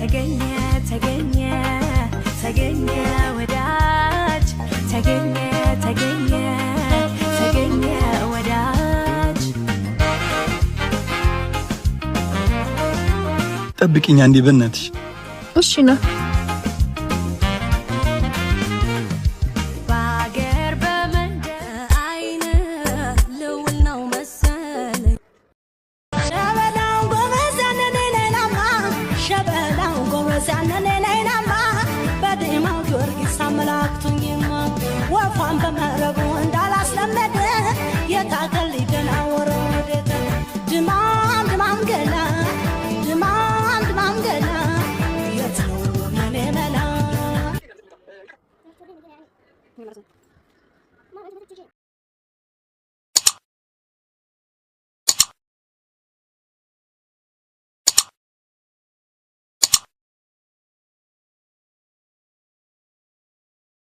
ተገኘ ተገኘ ተገኘ ወዳጅ ተገኘ ተገኘ ተገኘ ወዳጅ። ጠብቂኝ አንዴ በእናትሽ። እሺ ና። በአገር በመንደር አይን ልውል ነው መሰለኝ። ሸበላው ጎበዝ ያነኔ ሸበላው ጎበዝ ያነኔ በዲማው ጊዮርጊስ አመላክቱኝማ ወፏን በመረቡ እንዳላስለመደ የታከል ሊደናወረ ወዴት ድማም ድማም ገላ ድማም ድማም ገላ የት ነው የኔ መላ?